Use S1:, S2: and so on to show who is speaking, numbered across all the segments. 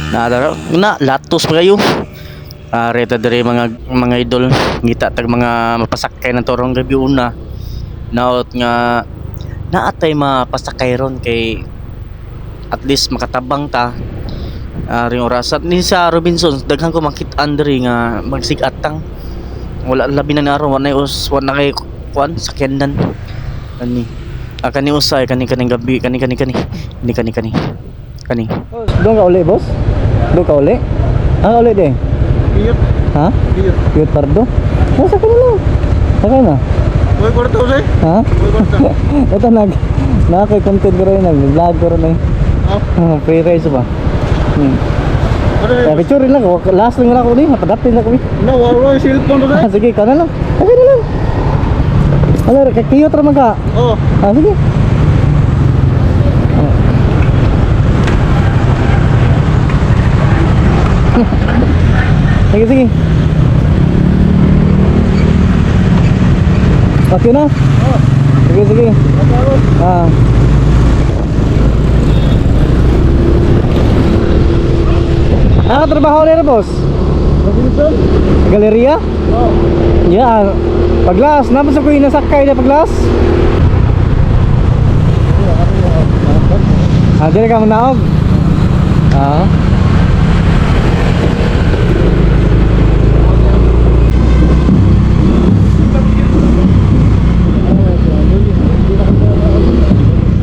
S1: Na na latos pa kayo. Reta diri mga idol, ngita tag mga mapasakay ng torong gabi una. Naot nga naatay mapasakay ron kay at least makatabang ta ring oras at ni sa Robinsons daghan ko makit-an diri nga magsigatang wala labi na naron wala na us wala na kay kuan sakyanan kani kani usay kani kaning gabi kani kani kani kani kani kani kani.
S2: Doon ka uli, boss? Doon ka uli? Ah, uli din.
S3: Piyot.
S2: Ha?
S3: Piyot.
S2: Cute pardo? Nasa ka na lang. Sakay na.
S3: Uy, kwarta usay.
S2: Ha?
S3: Uy, kwarta.
S2: Ito nag content ko rin, nag-vlog ko rin eh.
S3: Oh.
S2: Free rides ba?
S3: Ano
S2: Kaya
S3: yun?
S2: picture lang, last lang ako din, napadapin lang kami.
S3: No, wala yung cellphone usay.
S2: Ah, sige, ikaw na lang. Sige na lang. Ano, kay cute raman ka.
S3: Oh.
S2: Ah, sige. Ah. Sige, sige. Okay na?
S3: Oh.
S2: Sige, sige. Ah. Nakatrabaho na boss?
S3: Robinson?
S2: Galeria?
S3: Oh.
S2: Yeah. Paglas, naman sa kuya nasakay na paglas. Ah, dire ka manaog. Ah.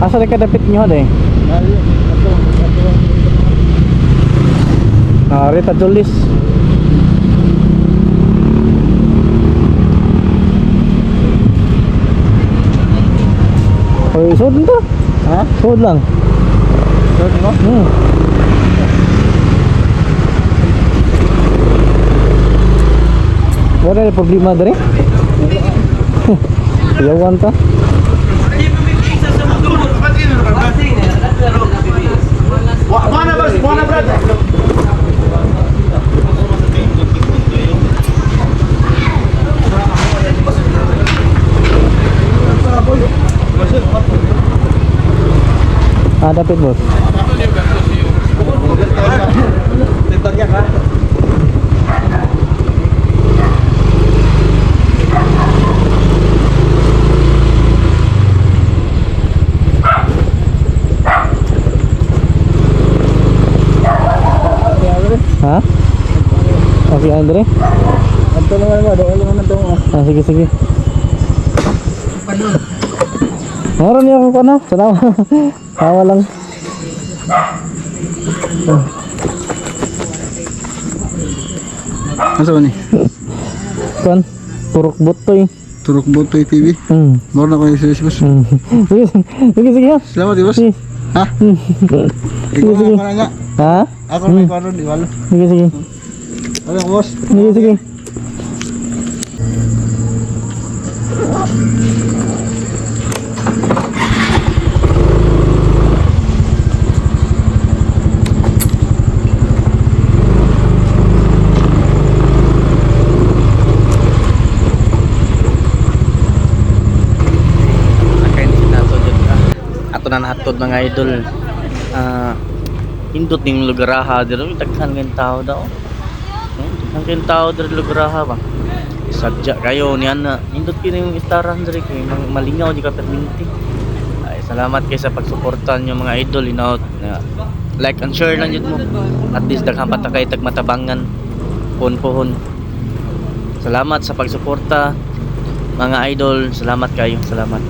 S2: Asa na kadapit niyo de? Ah, Rita Julis. Oy, sud to.
S3: Ha?
S2: Sud lang.
S3: Sud mo?
S2: Hmm. Wala na problema dere. Yawan ta. Ah, dapat boss. Ha? Okay, Andre.
S3: Anto naman mo, doon naman to.
S2: Ah, sige, sige. Meron niya ako na. Salamat. Tawa lang.
S3: Asa ba ni?
S2: Kuan, turok butoy.
S3: Turok Botoy TV. Moro na ko yung series, boss.
S2: Sige, sige, sige. Ha.
S3: Salamat, boss.
S2: Sige.
S3: Ha? Ikaw
S2: Sige, sige.
S3: na nga.
S2: Ha?
S3: Ako na ikaw ron, iwalo.
S2: Sige, sige.
S3: Ano, boss?
S2: Sige, sige.
S1: Sakay ni sinato jud ka. Ato na nahatod mga idol. Ah, hindot ning lugaraha diri daghan kayong tao daw. No, daghan kayong tao diri lugaraha ba. Sadya kayo niyan na hindot kini yung istaran diri kay malingaw di ka perminti. Ay, salamat kay sa pagsuporta niyo mga idol inaot na like and share lang jud mo. At least daghan pa ta kay tag matabangan puhon-puhon. Salamat sa pagsuporta mga idol. Salamat kayo. Salamat.